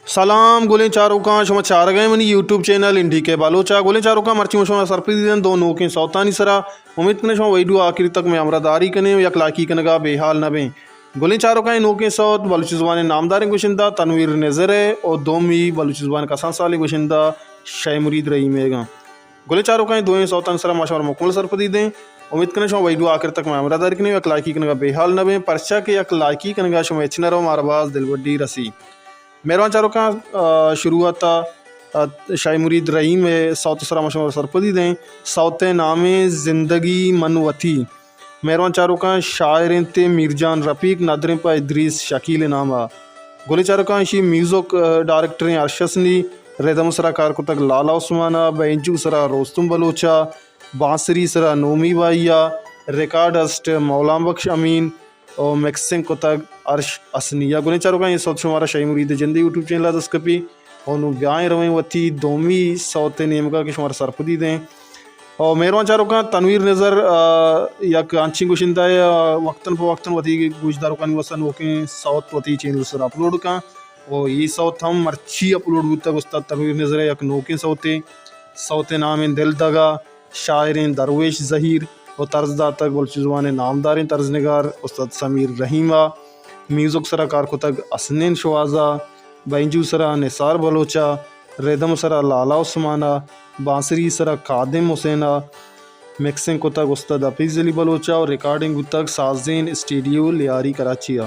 سلام گلیں چاروکاں، شما چارگ ءَ منی یوٹیوب چینل این ڈی کے بلوچ ءَ۔ گلیں چاروکاں، مرچی من شما سرپدی دیں دو نوکیں سوتانی سرا۔ امید کنیں شما ویڈیو آخری تک مئے ہمراہ داری کنیں و یک لائکی کنگا بے حال نہ بیں۔ گلیں چاروکاں، اے نوکیں سوت بلوچی زبان ءِ نامداریں گشندہ تنویر نذر ءِ و دومی بلوچی زبان ءِ کسان سالیں گشندہ شے مرید رحیم ءِ گاں۔ گلیں چاروکاں، اے دوئیں سوتانی سرا ما شمارا مکمل سرپدی دیں۔ امید کنیں شما ویڈیو آخر تک مئے ہمراہ داری کنیں و یک لائکی کنگا بے حال نہ بیں، پرچا کہ یک لائکی کنگا شمئے چنر و مارا باز دلبڈی رسی۔ مہروان چاروکاں، آ، شروعات ءَ، آ، شے مرید رحیم ءِ سوت ءِ سرا ما شمارا سرپدی دیں۔ سوت ءِ نام ایں زندگی من وتی۔ مہروان چاروکاں، شاعر انت میرجان رفیق، ندر ایں پہ ادریس شکیل ءِ نام ءَ۔ گلیں چاروکاں، ایشی میوزک، آ، ڈائریکٹر ایں ارش حسنی، ردم ءِ سرا کار کتگ لالا عثمان ءَ، بینجو ءِ سرا روستم بلوچ ءَ، بانسری ءِ سرا نومی بائی ءَ، ریکارڈسٹ مولان بخش امین، و مکسنگ کتگ ارش حسنی ءَ۔ گلیں چاروکاں، اے سوت شمارا شے مرید ءِ جند ءِ یوٹیوب چینل ءَ دست کپی۔ و نوں بیائیں رویں وتی دومی سوت ءِ نیمگا کہ شمارا سرپدی دیں۔ و مہروان چاروکاں، تنویر نذر، آ، یک انچیں گشندہ ءِ، آ، وقتاً فوقتاً وتی گوشداروکانی واسطہ نوکیں سوت وتی چینل ءِ سرا اپلوڈ کن۔ و اے سوت ہم مرچی اپلوڈ بوتگ، استاد تنویر نذر ءِ یک نوکیں سوتے۔ سوت ءِ نام ایں دل دگا۔ شاعر ایں درویش زہیر و طرز داتگ بلوچی زبان ءِ نامداریں طرز نگار استاد سمیر رحیم ءَ۔ میوزک ءِ سرا کار کتگ حسنین شوہاز ءَ، بینجو ءِ سرا نثار بلوچ ءَ، ردم ءِ سرا لالا عثمان ءَ، بانسری ءِ سرا خادم حسین ءَ، مکسنگ کتگ استاد حفیظ علی بلوچ ءَ و ریکارڈنگ بوتگ سازین اسٹیڈیو لیاری کراچی ءَ۔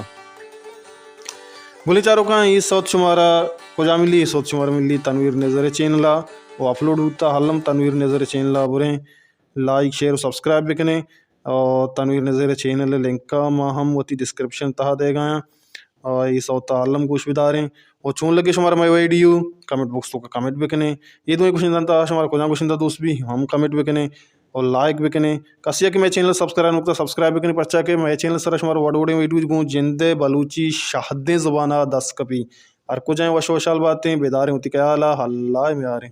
گلیں چاروکاں، اے سوت شمارا کجا ملی؟ اے سوت شمارا ملی تنویر نذر ءِ چینل ءَ و اپلوڈ بوتا الم تنویر نذر ءِ چینل ءَ۔ بریں لائک، شیئر و سبسکرائب بکنیں۔ و تنویر نذر ءِ چینل ءِ لنک ءَ ما ہم وتی ڈسکرپشن ءِ تہا دئیگ ءَ آں۔ و اے سوت ءَ الم گوش بداریں۔ و چون لگے شمارا مئے ویڈیو؟ کمنٹ باکس ءِ توکا کمنٹ بکنیں۔ اے دوئیں گشندہانی تہا شمارا کجام گشندہ دوست بی، ہم کمنٹ بکنیں و لائک بکنیں۔ کسے ءَ کہ مئے چینل ءَ سبسکرائب نہ کتگ، سبسکرائب بکنیں، پرچا کہ مئے چینل ءِ سرا شمارا وڑ وڑیں ویڈیو گوں جند ءِ بلوچی شہدیں زبان ءَ دست کپی۔ ہر کجا ایں وش وشحال باتیں، بداریں وتی خیال ءَ، اللہ ءِ میاریں۔